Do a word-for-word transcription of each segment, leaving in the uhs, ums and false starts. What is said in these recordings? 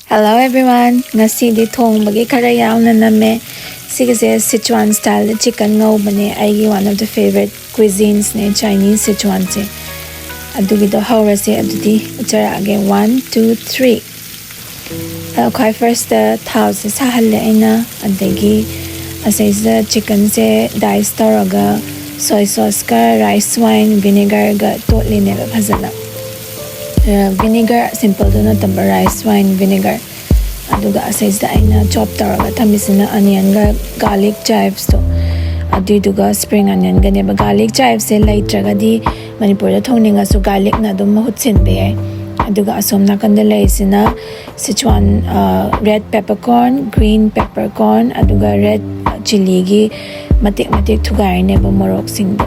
Hello everyone, ꯉꯁꯤꯗꯤ ꯊꯣꯡꯕꯒꯤ ꯈꯔ ꯌꯥꯎꯅ ꯅꯝꯃꯦ꯫ ꯁꯤꯒꯤꯁꯦ Sichuan style chicken ꯉꯧꯕꯅꯦ, ꯑꯩꯒꯤ one of the favorite cuisines ꯅꯦ Chinese Sichuanꯁꯦ꯫ ꯑꯗꯨꯒꯤꯗꯣ ꯍꯧꯔꯁꯦ꯫ ꯑꯗꯨꯗꯤ ꯎꯠꯆꯔꯛꯑꯒꯦ, one two three꯫ ꯑ, ꯈ꯭ꯋꯥꯏ first ꯊꯥꯎꯁꯦ ꯁꯥꯍꯜꯂꯦ ꯑꯩꯅ, ꯑꯗꯒꯤ ꯑꯁꯩꯁꯤꯗ chickenꯁꯦ dice ꯇꯧꯔꯒ soy sauceꯀ rice wine vinegarꯒ ꯇꯣꯠꯂꯤꯅꯦꯕ ꯐꯖꯅ꯫ Vinegar simpleꯗꯨ ꯅꯠꯇꯕ rice wine vinegar꯫ ꯑꯗꯨꯒ ꯑꯁꯩꯁꯤꯗ ꯑꯩꯅ chop ꯇꯧꯔꯒ ꯊꯝꯃꯤꯁꯤꯅ onionꯒ garlic chivesto, ꯑꯗꯨꯏꯗꯨꯒ spring onionꯒꯅꯦꯕ꯫ Garlic chiveꯁꯦ ꯂꯩꯇ꯭ꯔꯒꯗꯤ ꯃꯅꯤꯄꯨꯔꯗ ꯊꯣꯡꯅꯤꯡꯉꯁꯨ garlicꯅ ꯑꯗꯨꯝ ꯃꯍꯨꯠ ꯁꯤꯟꯕ ꯌꯥꯏ꯫ ꯑꯗꯨꯒ ꯑꯁꯣꯝ ꯅꯥꯀꯟꯗ ꯂꯩꯔꯤꯁꯤꯅ Sichuan red peppercorn, green peppercorn, ꯑꯗꯨꯒ red chilliꯒꯤ ꯃꯇꯦꯛ ꯃꯇꯦꯛ ꯊꯨꯒꯥꯏꯔꯤꯅꯦꯕ ꯃꯣꯔꯣꯛꯁꯤꯡꯗꯣ꯫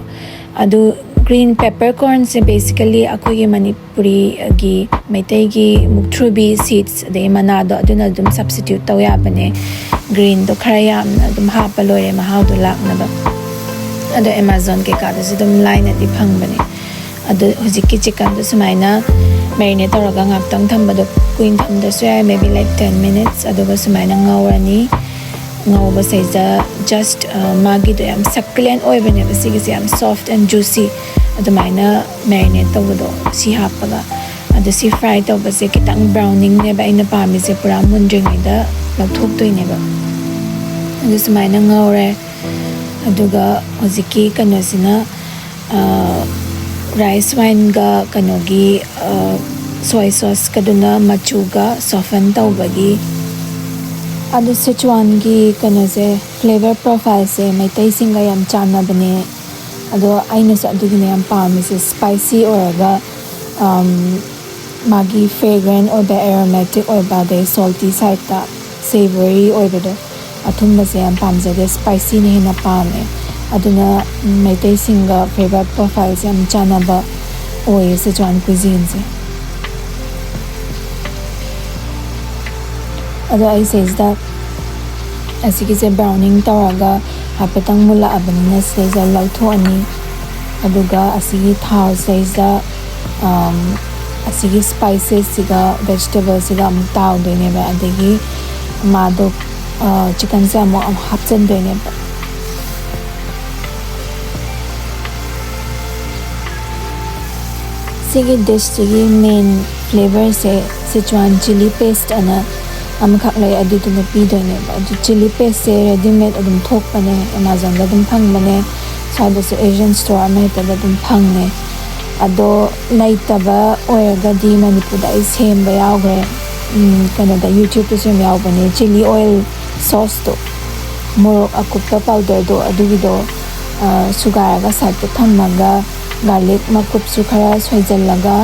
ꯑꯗꯨ green peppercornꯁꯦ basically ꯑꯩꯈꯣꯏꯒꯤ ꯃꯅꯤꯄꯨꯔꯤꯒꯤ ꯃꯩꯇꯩꯒꯤ ꯃꯨꯛꯊ꯭ꯔꯨꯕꯤ seeds ꯑꯗꯩ ꯃꯅꯥꯗꯣ, ꯑꯗꯨꯅ ꯑꯗꯨꯝ substitute ꯇꯧ ꯌꯥꯕꯅꯦ꯫ Greenꯗꯣ ꯈꯔ ꯌꯥꯝꯅ ꯑꯗꯨꯝ ꯍꯥꯞꯄ ꯂꯣꯏꯔꯦ ꯃꯍꯥꯎꯗꯣ ꯂꯥꯛꯅꯕ꯫ ꯑꯗꯣ Amazon ꯀꯩꯀꯥꯗꯁꯨ ꯑꯗꯨꯝ ꯂꯥꯏꯅꯗꯤ ꯐꯪꯕꯅꯦ꯫ ꯑꯗꯨ ꯍꯧꯖꯤꯛꯀꯤ chickenꯗꯣ ꯁꯨꯃꯥꯏꯅ marinate ꯇꯧꯔꯒ ꯉꯥꯛꯇꯪ ꯊꯝꯕꯗꯣ, ꯀꯨꯏꯅ ꯊꯝꯗ꯭ꯔꯁꯨ ꯌꯥꯏ, maybe like ten minutes꯫ ꯑꯗꯨꯒ ꯁꯨꯃꯥꯏꯅ ꯉꯧꯔꯅꯤ꯫ ꯉꯧꯕꯁꯤꯗ just ꯃꯥꯒꯤꯗꯣ ꯌꯥꯝ succulent ꯑꯣꯏꯕꯅꯦꯕ ꯁꯤꯒꯤꯁꯦ, ꯌꯥꯝ soft and juicy꯫ ꯑꯗꯨꯃꯥꯏꯅ marinate ꯇꯧꯕꯗꯣ ꯁꯤ ꯍꯥꯞꯄꯒ꯫ ꯑꯗꯣ ꯁꯤ fry ꯇꯧꯕꯁꯦ ꯈꯤꯇꯪ browningꯅꯦꯕ ꯑꯩꯅ ꯄꯥꯝꯃꯤꯁꯦ, ꯄꯨꯔꯥ ꯃꯨꯟꯗ꯭ꯔꯤꯉꯩꯗ ꯂꯧꯊꯣꯛꯇꯣꯏꯅꯦꯕ꯫ ꯑꯗꯨ ꯁꯨꯃꯥꯏꯅ ꯉꯧꯔꯦ꯫ ꯑꯗꯨꯒ ꯍꯧꯖꯤꯛꯀꯤ ꯀꯩꯅꯣꯁꯤꯅ, rice wineꯒ ꯀꯩꯅꯣꯒꯤ soy sauceꯀꯗꯨꯅ ꯃꯆꯨꯒ soften ꯇꯧꯕꯒꯤ꯫ ꯑꯗꯨ Sichuanꯒꯤ ꯀꯩꯅꯣꯁꯦ, flavor profileꯁꯦ ꯃꯩꯇꯩꯁꯤꯡꯒ ꯌꯥꯝ ꯆꯥꯟꯅꯕꯅꯦ꯫ ꯑꯗꯣ ꯑꯩꯅꯁꯨ ꯑꯗꯨꯒꯤꯅꯦ ꯌꯥꯝ ꯄꯥꯝꯃꯤꯁꯦ, spicy ꯑꯣꯏꯔꯒ ꯃꯥꯒꯤ fragrant ꯑꯣꯏꯕ, aromatic ꯑꯣꯏꯕ, ꯑꯗꯩ salty sideꯇ savory ꯑꯣꯏꯕꯗꯣ, ꯑꯊꯨꯝꯕꯁꯦ ꯌꯥꯝ ꯄꯥꯝꯖꯗꯦ, spicyꯅ ꯍꯦꯟꯅ ꯄꯥꯝꯃꯦ꯫ ꯑꯗꯨꯅ ꯃꯩꯇꯩꯁꯤꯡꯒ flavor profileꯁꯦ ꯌꯥꯝ ꯆꯥꯟꯅꯕ ꯑꯣꯏꯌꯦ Sichuan cuisineꯁꯦ꯫ ꯑꯗꯣ ꯑꯩ ꯁꯤꯗꯩꯁꯤꯗ ꯑꯁꯤꯒꯤꯁꯦ browning ꯇꯧꯔꯒ ꯍꯥꯏꯐꯦꯠꯇꯪ ꯃꯨꯜꯂꯛꯑꯕꯅꯤꯅ ꯁꯤꯗꯩꯁꯤꯗ ꯂꯧꯊꯣꯛꯑꯅꯤ꯫ ꯑꯗꯨꯒ ꯑꯁꯤꯒꯤ ꯊꯥꯎꯁꯤꯗꯩꯁꯤꯗ ꯑꯁꯤꯒꯤ ꯁ꯭ꯄꯥꯏꯁꯦꯁꯁꯤꯒ ꯚꯦꯖꯤꯇꯦꯕꯜꯁꯤꯒ ꯑꯃꯨꯛ ꯇꯥꯎꯗꯣꯏꯅꯦꯕ, ꯑꯗꯒꯤ ꯃꯥꯗꯣ ꯆꯤꯛꯀꯟꯁꯦ ꯑꯃꯨꯛ ꯑꯃꯨꯛ ꯍꯥꯞꯆꯤꯟꯗꯣꯏꯅꯦꯕ꯫ ꯁꯤꯒꯤ ꯗꯤꯁꯁꯤꯒꯤ ꯃꯦꯟ ꯐ꯭ꯂꯦꯕꯔꯁꯦ ꯁꯤꯆꯨꯋꯥꯟ ꯆꯤꯂꯤ ꯄꯦꯁ ꯑꯅ ꯑꯃꯈꯛ ꯂꯩ, ꯑꯗꯨꯗꯨꯅ ꯄꯤꯗꯣꯏꯅꯦꯕ꯫ ꯑꯗꯨ ꯆꯤꯂꯤ ꯄꯦꯁꯁꯦ ꯔꯦꯗꯤꯃꯦꯗ ꯑꯗꯨꯝ ꯊꯣꯛꯄꯅꯦ, ꯑꯦꯃꯥꯖꯣꯟꯗ ꯑꯗꯨꯝ ꯐꯪꯕꯅꯦ, ꯁ꯭ꯋꯥꯏꯗꯁꯨ ꯑꯦꯖꯦꯟ ꯁ꯭ꯇꯣꯔ ꯑꯃꯍꯦꯛꯇꯗ ꯑꯗꯨꯝ ꯐꯪꯉꯦ꯫ ꯑꯗꯣ ꯂꯩꯇꯕ ꯑꯣꯏꯔꯒꯗꯤ ꯃꯅꯤꯄꯨꯔꯗ ꯑꯩ ꯁꯦꯝꯕ ꯌꯥꯎꯈ꯭ꯔꯦ꯫ ꯎꯝ, ꯀꯩꯅꯣꯗ, ꯌꯨꯇ꯭ꯌꯨꯕꯇꯁꯨ ꯌꯥꯝ ꯌꯥꯎꯕꯅꯦ, ꯆꯤꯂꯤ ꯑꯣꯏꯜ ꯁꯣꯁꯇꯣ, ꯃꯣꯔꯣꯛ ꯑꯀꯨꯞꯄ ꯄꯥꯎꯗꯔꯗꯣ, ꯑꯗꯨꯒꯤꯗꯣ ꯁꯨꯒꯥꯏꯔꯒ ꯁꯥꯏꯠꯇ ꯊꯝꯃꯒ, ꯒꯥꯔꯂꯤꯛ ꯃꯀꯨꯞꯁꯨ ꯈꯔ ꯁꯣꯏꯖꯜꯂꯒ,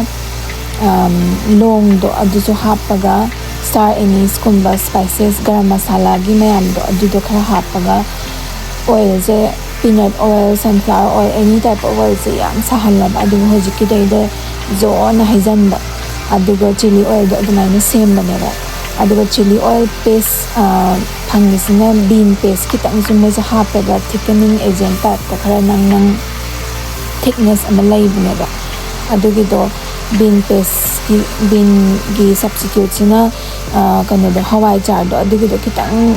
ꯂꯣꯡꯗꯣ ꯑꯗꯨꯁꯨ ꯍꯥꯞꯄꯒ, ꯁ꯭ꯇꯥꯔ ꯑꯦꯅꯤꯁꯀꯨꯝꯕ ꯁ꯭ꯄꯥꯏꯁꯦꯁ, ꯒꯔꯝ ꯃꯁꯥꯂꯥꯒꯤ ꯃꯌꯥꯝꯗꯣ ꯑꯗꯨꯗꯣ ꯈꯔ ꯍꯥꯞꯄꯒ, ꯑꯣꯏꯜꯁꯦ, peanut oil, sunflower oil, any type of ꯑꯣꯏꯜꯁꯦ ꯌꯥꯝ ꯁꯥꯍꯜꯂꯕ, ꯑꯗꯨꯒ ꯍꯧꯖꯤꯛꯀꯤꯗꯩꯗ ꯖꯣꯅ ꯍꯩꯖꯟꯕ, ꯑꯗꯨꯒ ꯆꯤꯂꯤ ꯑꯣꯏꯜꯗꯣ ꯑꯗꯨꯃꯥꯏꯅ ꯁꯦꯝꯕꯅꯦꯕ꯫ ꯑꯗꯨꯒ ꯆꯤꯂꯤ ꯑꯣꯏꯜ ꯄꯦꯁ ꯐꯪꯉꯤꯁꯤꯅ ꯕꯤꯟ ꯄꯦꯁ ꯈꯤꯇꯪꯁꯨ ꯃꯣꯏꯁꯦ ꯍꯥꯞꯄꯦꯕ, ꯊꯤꯀꯅꯤꯡ ꯑꯦꯖꯦꯟ ꯇꯥꯏꯞꯇ ꯈꯔ ꯅꯪ ꯅꯪ ꯊꯤꯛꯅꯦꯁ ꯑꯃ ꯂꯩꯕꯅꯦꯕ꯫ ꯑꯗꯨꯒꯤꯗꯣ ꯕꯤꯟ ꯄꯦꯁꯀꯤ, ꯕꯤꯟꯒꯤ ꯁꯞꯁꯇꯤꯇ꯭ꯌꯨꯠꯁꯤꯅ ꯀꯩꯅꯣꯗꯣ, ꯍꯋꯥꯏꯖꯥꯔꯗꯣ ꯑꯗꯨꯒꯤꯗꯣ ꯈꯤꯇꯪ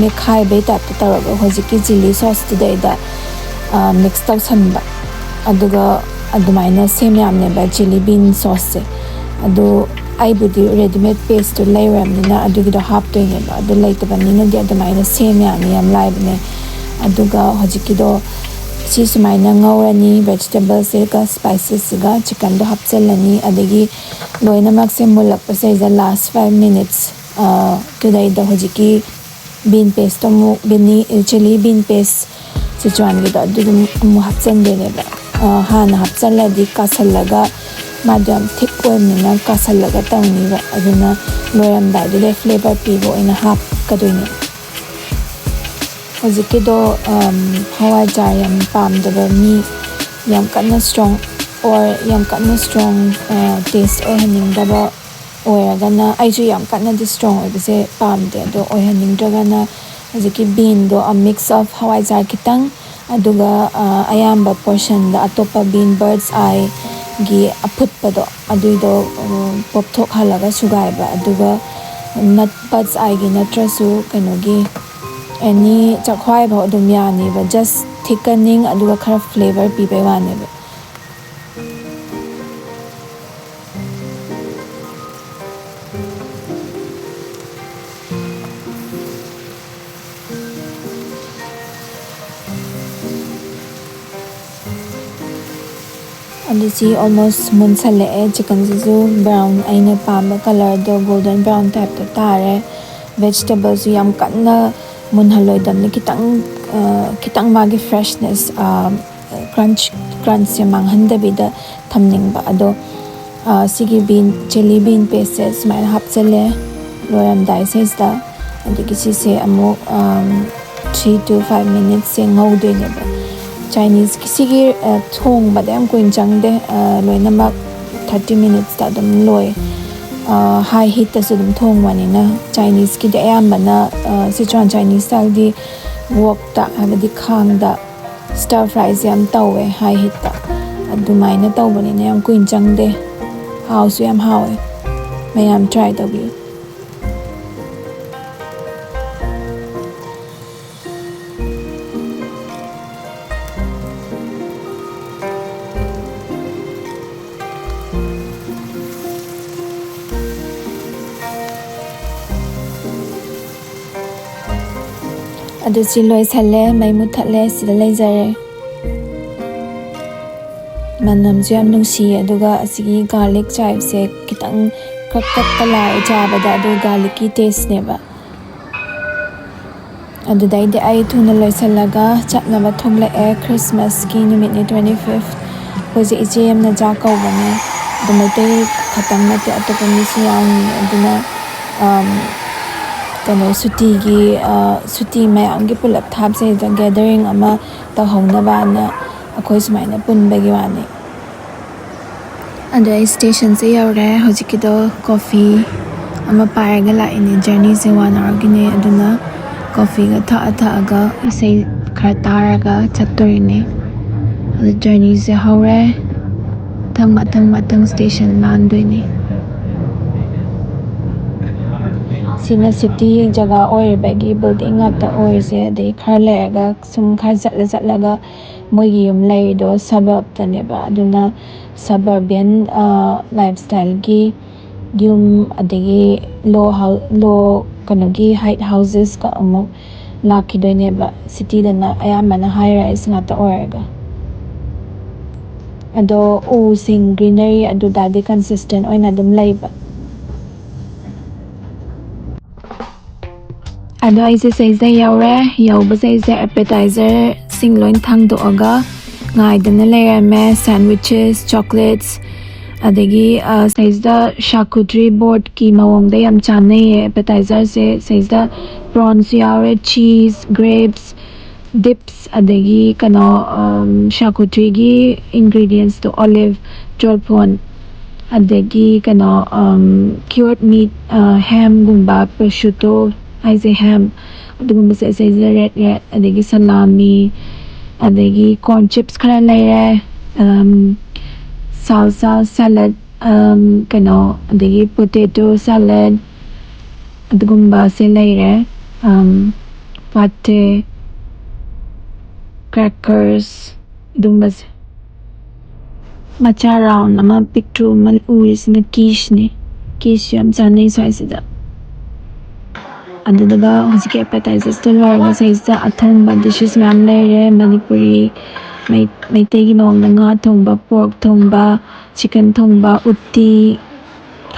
ꯃꯦꯠꯈꯥꯏꯕꯩ ꯇꯥꯏꯞꯇ ꯇꯧꯔꯒ ꯍꯧꯖꯤꯛꯀꯤ ꯆꯤꯂꯤ ꯁꯣꯁꯇꯨꯗꯩꯗ ꯃꯤꯛꯁ ꯇꯧꯁꯟꯕ꯫ ꯑꯗꯨꯒ ꯑꯗꯨꯃꯥꯏꯅ ꯁꯦꯝ ꯌꯥꯝꯅꯦꯕ ꯆꯤꯂꯤ ꯕꯤꯟ ꯁꯣꯁꯁꯦ꯫ ꯑꯗꯨ ꯑꯩꯕꯨꯗꯤ ꯔꯦꯗꯤꯃꯦꯗ ꯄꯦꯁꯇꯨ ꯂꯩꯔꯨꯔꯕꯅꯤꯅ ꯑꯗꯨꯒꯤꯗꯣ ꯍꯥꯞꯇꯣꯏꯅꯦꯕ꯫ ꯑꯗꯨ ꯂꯩꯇꯕ ꯃꯤꯅꯗꯤ ꯑꯗꯨꯃꯥꯏꯅ ꯁꯦꯝ ꯌꯥꯅꯤ, ꯌꯥꯝ ꯂꯥꯏꯕꯅꯦ꯫ ꯑꯗꯨꯒ ꯍꯧꯖꯤꯛꯀꯤꯗꯣ ꯁꯤ ꯁꯨꯃꯥꯏꯅ ꯉꯧꯔꯅꯤ, ꯚꯦꯖꯤꯇꯦꯕꯜꯁꯤꯒ ꯁ꯭ꯄꯥꯏꯁꯦꯁꯁꯤꯒ ꯆꯤꯛꯀꯟꯗꯣ ꯍꯥꯞꯆꯤꯜꯂꯅꯤ, ꯑꯗꯒꯤ ꯂꯣꯏꯅꯃꯛꯁꯦ ꯃꯨꯜꯂꯛꯄꯁꯤꯗ ꯂꯥꯁ ꯐꯥꯏꯚ ꯃꯤꯅꯤꯠꯁ ꯇꯨꯗꯩꯗ ꯍꯧꯖꯤꯛꯀꯤ ꯕꯤꯟ ꯄꯦꯁꯇꯣ ꯑꯃꯨꯛ, ꯕꯤꯟꯅꯤ, ꯆꯤꯂꯤ ꯕꯤꯟ ꯄꯦꯁ ꯁꯤꯆꯨꯋꯥꯟꯒꯤꯗꯣ ꯑꯗꯨꯗꯨꯝ ꯑꯃꯨꯛ ꯍꯥꯞꯆꯤꯟꯗꯣꯏꯅꯦꯕ꯫ ꯍꯥꯟꯅ ꯍꯥꯞꯆꯤꯜꯂꯗꯤ ꯀꯥꯁꯜꯂꯒ ꯃꯥꯗꯣ ꯌꯥꯝ ꯊꯤꯛ ꯑꯣꯏꯕꯅꯤꯅ ꯀꯥꯁꯜꯂꯒ ꯇꯧꯅꯤꯕ, ꯑꯗꯨꯅ ꯂꯣꯏꯔꯝꯗꯥꯏꯗꯨꯗ ꯐ꯭ꯂꯦꯕꯔ ꯄꯤꯕ ꯑꯣꯏꯅ ꯍꯥꯞꯀꯗꯣꯏꯅꯦ꯫ ꯍꯧꯖꯤꯛꯀꯤꯗꯣ ꯍꯋꯥꯏꯖꯥꯔ ꯌꯥꯝ ꯄꯥꯝꯗꯕ ꯃꯤ, ꯌꯥꯝ ꯀꯟꯅ ꯁ꯭ꯇ꯭ꯔꯣꯡ ꯑꯣꯔ ꯌꯥꯝ ꯀꯟꯅ ꯁ꯭ꯇ꯭ꯔꯣꯡ ꯇꯦꯁ ꯑꯣꯏꯍꯟꯅꯤꯡꯗꯕ ꯑꯣꯏꯔꯒꯅ, ꯑꯩꯁꯨ ꯌꯥꯝ ꯀꯟꯅꯗꯤ ꯁ꯭ꯇ꯭ꯔꯣꯡ ꯑꯣꯏꯕꯁꯦ ꯄꯥꯝꯗꯦ, ꯑꯗꯣ ꯑꯣꯏꯍꯟꯅꯤꯡꯗ꯭ꯔꯒꯅ ꯍꯧꯖꯤꯛꯀꯤ ꯕꯤꯟꯗꯣ, ꯑ ꯃꯤꯛꯁ ꯑꯣꯐ ꯍꯋꯥꯏꯖꯥꯔ ꯈꯤꯇꯪ, ꯑꯗꯨꯒ ꯑꯌꯥꯝꯕ ꯄꯣꯔꯁꯟꯗ ꯑꯇꯣꯞꯄ ꯕꯤꯟ, ꯕꯔꯠꯁ ꯑꯥꯏ, ꯒꯤ ꯑꯐꯨꯠꯄꯗꯣ ꯑꯗꯨꯏꯗꯣ, ꯎꯝ, ꯄꯣꯞꯊꯣꯛꯍꯜꯂꯒ ꯁꯨꯒꯥꯏꯕ, ꯑꯗꯨꯒ ꯅꯠ ꯕꯠꯁ ꯑꯥꯏꯒꯤ ꯅꯠꯇ꯭ꯔꯁꯨ ꯀꯩꯅꯣꯒꯤ ꯑꯦꯅꯤ ꯆꯥꯛꯍ꯭ꯋꯥꯏꯐꯥꯎ ꯑꯗꯨꯝ ꯌꯥꯅꯤꯕ, ꯖꯁ ꯊꯤꯛꯀꯅꯤꯡ ꯑꯗꯨꯒ ꯈꯔ ꯐ꯭ꯂꯦꯕꯔ ꯄꯤꯕꯩ ꯋꯥꯅꯦꯕ꯫ ꯑꯗꯨ ꯁꯤ ꯑꯣꯜꯃꯣꯁ ꯃꯨꯟꯁꯜꯂꯛꯑꯦ꯫ ꯆꯤꯛꯀꯟꯁꯤꯁꯨ ꯕ꯭ꯔꯥꯎꯟ, ꯑꯩꯅ ꯄꯥꯝꯕ ꯀꯂꯔꯗꯣ ꯒꯣꯜꯗꯟ ꯕ꯭ꯔꯥꯎꯟ ꯇꯥꯏꯞꯇ ꯇꯥꯔꯦ꯫ ꯚꯦꯖꯤꯇꯦꯕꯜꯁꯨ ꯌꯥꯝ ꯀꯟꯅ ꯃꯨꯟꯍꯜꯂꯣꯏꯗꯕꯅꯤ, ꯈꯤꯇꯪ, ꯑ, ꯈꯤꯇꯪ ꯃꯥꯒꯤ ꯐ꯭ꯔꯦꯁꯅꯦꯁ, ꯑ, ꯀ꯭ꯔꯟꯆ, ꯀ꯭ꯔꯟꯆꯁꯦ ꯃꯥꯡꯍꯟꯗꯕꯤꯗ ꯊꯝꯅꯤꯡꯕ꯫ ꯑꯗꯣ, ꯑ, ꯁꯤꯒꯤ ꯕꯤꯟ, ꯆꯤꯂꯤ ꯕꯤꯟ ꯄꯦꯁꯁꯦ ꯁꯨꯃꯥꯏꯅ ꯍꯥꯞꯆꯜꯂꯦ ꯂꯣꯏꯔꯝꯗꯥꯏ ꯁꯤꯗ꯫ ꯑꯗꯒꯤ ꯁꯤꯁꯦ ꯑꯃꯨꯛ, ꯑꯝ, three to five minutesꯁꯦ ꯉꯧꯗꯣꯏꯅꯦꯕ꯫ ꯆꯥꯏꯅꯤꯁꯀꯤ ꯁꯤꯒꯤ, ꯑ, ꯊꯣꯡꯕꯗ ꯌꯥꯝ ꯀꯨꯏꯅ ꯆꯪꯗꯦ, ꯑ, ꯂꯣꯏꯅꯃꯛ thirty minutesꯇ ꯑꯗꯨꯝ ꯂꯣꯏ꯫ ꯑ, ꯍꯥꯏ ꯍꯤꯠꯇꯁꯨ ꯑꯗꯨꯝ ꯊꯣꯡꯕꯅꯤꯅ꯫ ꯆꯥꯏꯅꯤꯁꯀꯤꯗꯤ ꯑꯌꯥꯝꯕꯅ, ꯑ, ꯁꯤꯆꯨꯋꯥꯟ ꯆꯥꯏꯅꯤꯁ ꯁ꯭ꯇꯥꯏꯜꯗꯤ ꯋꯣꯛꯇ, ꯍꯥꯏꯕꯗꯤ ꯈꯥꯡꯗ ꯁ꯭ꯇꯔ ꯐ꯭ꯔꯥꯏꯁꯦ ꯌꯥꯝ ꯇꯧꯋꯦ ꯍꯥꯏ ꯍꯤꯠꯇ꯫ ꯑꯗꯨꯃꯥꯏꯅ ꯇꯧꯕꯅꯤꯅ ꯌꯥꯝ ꯀꯨꯏꯅ ꯆꯪꯗꯦ꯫ ꯍꯥꯎꯁꯨ ꯌꯥꯝ ꯍꯥꯎꯋꯦ꯫ ꯃꯌꯥꯝ ꯇ꯭ꯔꯥꯏ ꯇꯧꯕꯤꯌꯨ꯫ ꯑꯗꯨ ꯁꯤ ꯂꯣꯏꯁꯜꯂꯦ, ꯃꯩ ꯃꯨꯠꯊꯠꯂꯦ, ꯁꯤꯗ ꯂꯩꯖꯔꯦ꯫ ꯃꯅꯝꯁꯨ ꯌꯥꯝ ꯅꯨꯡꯁꯤꯌꯦ, ꯑꯗꯨꯒ ꯑꯁꯤꯒꯤ garlic chiveꯁꯦ ꯈꯤꯇꯪ ꯀ꯭ꯔꯛ ꯀ꯭ꯔꯛꯀ ꯂꯥꯎꯔꯦ ꯆꯥꯕꯗ, ꯑꯗꯨ garlicꯀꯤ tasteꯅꯦꯕ꯫ ꯑꯗꯨꯗꯩꯗꯤ ꯑꯩ ꯊꯨꯅ ꯂꯣꯏꯁꯤꯜꯂꯒ ꯆꯠꯅꯕ ꯊꯣꯛꯂꯛꯑꯦ꯫ Christmasꯀꯤ ꯅꯨꯃꯤꯠꯅꯤ, twenty fifth꯫ ꯑꯩꯈꯣꯏꯁꯦ ꯏꯆꯦ ꯑꯃꯅ ꯆꯥꯛ ꯀꯧꯕꯅꯦ꯫ ꯑꯗꯨ ꯃꯩꯇꯩ ꯈꯛꯇꯪ ꯅꯠꯇꯦ, ꯑꯇꯣꯞꯄ ꯃꯤꯁꯨ ꯌꯥꯎꯅꯤ꯫ ꯑꯗꯨꯅ, ꯑꯝ, ꯀꯩꯅꯣ, ꯁꯨꯇꯤꯒꯤ, ꯑ, ꯁꯨꯇꯤ ꯃꯌꯥꯝꯒꯤ ꯄꯨꯂꯞ ꯊꯥꯞꯁꯤꯗ gathering ꯑꯃ ꯇꯧꯍꯧꯅꯕꯅ ꯑꯩꯈꯣꯏ ꯁꯨꯃꯥꯏꯅ ꯄꯨꯟꯕꯒꯤ ꯋꯥꯅꯤ꯫ ꯑꯗꯣ ꯑꯩ stationꯁꯦ ꯌꯧꯔꯦ꯫ ꯍꯧꯖꯤꯛꯀꯤꯗꯣ coffee ꯑꯃ ꯄꯥꯏꯔꯒ ꯂꯥꯛꯏꯅꯦ꯫ Journeyꯁꯦ one hourꯒꯤꯅꯦ, ꯑꯗꯨꯅ coffeeꯒ ꯊꯛꯑ ꯊꯛꯑꯒ ꯏꯁꯩ ꯈꯔ ꯇꯥꯔꯒ ꯆꯠꯇꯣꯔꯤꯅꯦ꯫ ꯑꯗꯣ journeyꯁꯦ ꯍꯧꯔꯦ꯫ ꯃꯊꯪ ꯃꯊꯪ ꯃꯊꯪ station ꯂꯥꯟꯗꯣꯏꯅꯤ꯫ ꯁꯤꯅ city ꯖꯒꯥ ꯑꯣꯏꯔꯤꯕꯒꯤ building ꯉꯥꯛꯇ ꯑꯣꯏꯔꯤꯁꯦ꯫ ꯑꯗꯩ ꯈꯔ ꯂꯩꯔꯒ ꯁꯨꯝ ꯈꯔ ꯆꯠꯂ ꯆꯠꯂꯒ ꯃꯣꯏꯒꯤ ꯌꯨꯝ ꯂꯩꯔꯤꯗꯣ suburbꯇꯅꯦꯕ꯫ ꯑꯗꯨꯅ suburban lifestyleꯒꯤ ꯌꯨꯝ, ꯑꯗꯒꯤ low ꯍꯥꯎ-, low ꯀꯩꯅꯣꯒꯤ height housesꯀ ꯑꯃꯨꯛ ꯂꯥꯛꯈꯤꯗꯣꯏꯅꯦꯕ꯫ Cityꯗꯅ ꯑꯌꯥꯝꯕꯅ high rise ꯉꯥꯛꯇ ꯑꯣꯏꯔꯒ꯫ ꯑꯗꯣ ꯎꯁꯤꯡ, greenery ꯑꯗꯨꯗꯗꯤ consistent ꯑꯣꯏꯅ ꯑꯗꯨꯝ ꯂꯩꯕ꯫ ꯑꯗꯣ ꯑꯩꯁꯦ ꯁꯩꯁꯤꯗ ꯌꯧꯔꯦ꯫ ꯌꯧꯕꯁꯦ ꯑꯩꯁꯦ appetizerꯁꯤꯡ ꯂꯣꯏ ꯊꯥꯡꯗꯣꯛꯑꯒ ꯉꯥꯏꯗꯅ ꯂꯩꯔꯝꯃꯦ꯫ Sandwiches, chocolates, ꯑꯗꯒꯤ, ꯑ, ꯁꯩꯁꯤꯗ charcuterie boardꯀꯤ ꯃꯑꯣꯡꯗ ꯌꯥꯝ ꯆꯥꯅꯩꯌꯦ appetizerꯁꯦ꯫ ꯁꯩꯁꯤꯗ prawnsꯁꯨ ꯌꯥꯎꯔꯦ, cheese, grapes, dips, ꯑꯗꯒꯤ ꯀꯩꯅꯣ, ꯎꯝ, charcuterieꯒꯤ ingredientsꯇꯣ, olive, ꯆꯣꯔꯐꯣꯟ, ꯑꯗꯒꯤ ꯀꯩꯅꯣ, ꯎꯝ, cured meat, ꯑ, hamꯒꯨꯝꯕ, prosciutto ꯍꯥꯏꯁꯦ, ham, ꯑꯗꯨꯒꯨꯝꯕꯁꯦ ꯁꯩꯁꯤꯗ red red, ꯑꯗꯒꯤ salami, ꯑꯗꯒꯤ corn chips ꯈꯔ ꯂꯩꯔꯦ, ꯎꯝ, salsa salad, ꯎꯝ, ꯀꯩꯅꯣ, ꯑꯗꯒꯤ potato salad, ꯑꯗꯨꯒꯨꯝꯕꯁꯦ ꯂꯩꯔꯦ꯫ ꯎꯝ, pate, crackers, ꯑꯗꯨꯝꯕꯁꯦ꯫ ꯃꯆꯥ round ꯑꯃ ꯄꯤꯛꯇ꯭ꯔꯨ ꯑꯃ ꯎꯔꯤꯁꯤꯅ quicheꯅꯦ꯫ Quiche ꯌꯥꯝ ꯆꯥꯅꯩ ꯁ꯭ꯋꯥꯏꯁꯤꯗ꯫ ꯑꯗꯨꯗꯨꯒ ꯍꯧꯖꯤꯛꯀꯤ appetizerꯁꯇꯨ ꯂꯣꯏꯔꯒ ꯁꯤꯗꯩꯁꯤꯗ ꯑꯊꯣꯡꯕ dishes ꯃꯌꯥꯝ ꯂꯩꯔꯦ꯫ ꯃꯅꯤꯄꯨꯔꯤ, ꯃꯩ-, ꯃꯩꯇꯩꯒꯤ ꯃꯑꯣꯡꯗ ꯉꯥ ꯊꯣꯡꯕ, pork ꯊꯣꯡꯕ, chicken ꯊꯣꯡꯕ, ꯎꯇꯤ,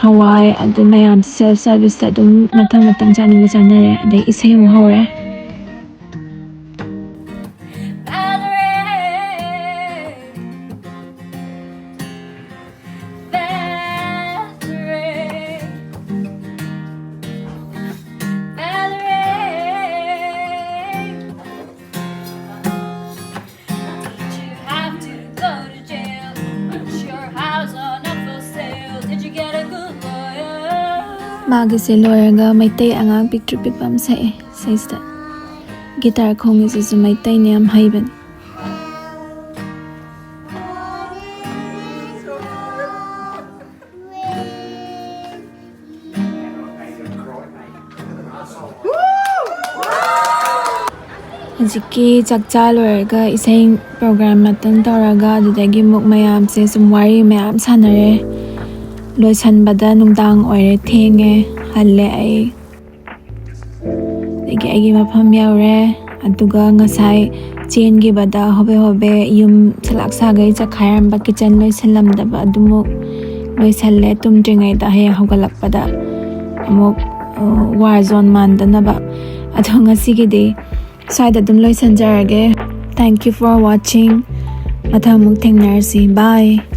ꯍꯋꯥꯏ, ꯑꯗꯨ ꯃꯌꯥꯝ self serviceꯇ ꯑꯗꯨꯝ ꯃꯊꯪ ꯃꯊꯪ ꯆꯥꯅꯤꯡꯕ ꯆꯥꯅꯔꯦ꯫ ꯑꯗꯩ ꯏꯁꯩ ꯑꯃꯨꯛ ꯍꯧꯔꯦ꯫ ꯃꯥꯒꯤꯁꯦ ꯂꯣꯏꯔꯒ ꯃꯩꯇꯩ ꯑꯉꯥꯡ ꯄꯤꯛꯇ꯭ꯔꯨ ꯄꯤꯛꯄ ꯑꯃ ꯁꯛꯑꯦ ꯁꯤꯁꯤꯗ꯫ Guitar ꯈꯣꯡꯉꯤꯁꯤꯁꯨ ꯃꯩꯇꯩꯅꯦ, ꯌꯥꯝ ꯍꯩꯕꯅꯦ꯫ ꯍꯧꯖꯤꯛꯀꯤ ꯆꯥꯛꯆꯥ ꯂꯣꯏꯔꯒ ꯏꯁꯩ ꯄ꯭ꯔꯣꯒ꯭ꯔꯥꯝ ꯃꯇꯪ ꯇꯧꯔꯒ ꯑꯗꯨꯗꯒꯤ ꯑꯃꯨꯛ ꯃꯌꯥꯝꯁꯦ ꯁꯨꯝ ꯋꯥꯔꯤ ꯃꯌꯥꯝ ꯁꯥꯟꯅꯔꯦ꯫ ꯂꯣꯏꯁꯟꯕꯗ ꯅꯨꯡꯗꯥꯡ ꯑꯣꯏꯔꯦ, ꯊꯦꯡꯉꯦ, ꯍꯜꯂꯦ ꯑꯩ꯫ ꯑꯗꯒꯤ ꯑꯩꯒꯤ ꯃꯐꯝ ꯌꯧꯔꯦ꯫ ꯑꯗꯨꯒ ꯉꯁꯥꯏ ꯆꯦꯟꯈꯤꯕꯗ ꯍꯣꯕꯦ ꯍꯣꯕꯦ ꯌꯨꯝ ꯁꯂꯥꯛ ꯁꯥꯒꯩ ꯆꯈꯥꯏꯔꯝꯕ ꯀꯤꯠꯆꯟ ꯂꯣꯏꯁꯜꯂꯝꯗꯕ ꯑꯗꯨꯃꯨꯛ ꯂꯣꯏꯁꯜꯂꯦ꯫ ꯇꯨꯝꯗ꯭ꯔꯤꯉꯩꯗ ꯍꯌꯦꯡ ꯍꯧꯒꯠꯂꯛꯄꯗ ꯑꯃꯨꯛ ꯋꯥꯔ ꯖꯣꯟ ꯃꯥꯟꯗꯅꯕ꯫ ꯑꯗꯣ ꯉꯁꯤꯒꯤꯗꯤ ꯁ꯭ꯋꯥꯏꯗ ꯑꯗꯨꯝ ꯂꯣꯏꯁꯟꯖꯔꯒꯦ꯫ Thank you for watching. ꯃꯊꯪ ꯑꯃꯨꯛ ꯊꯦꯡꯅꯔꯁꯤ꯫ Bye.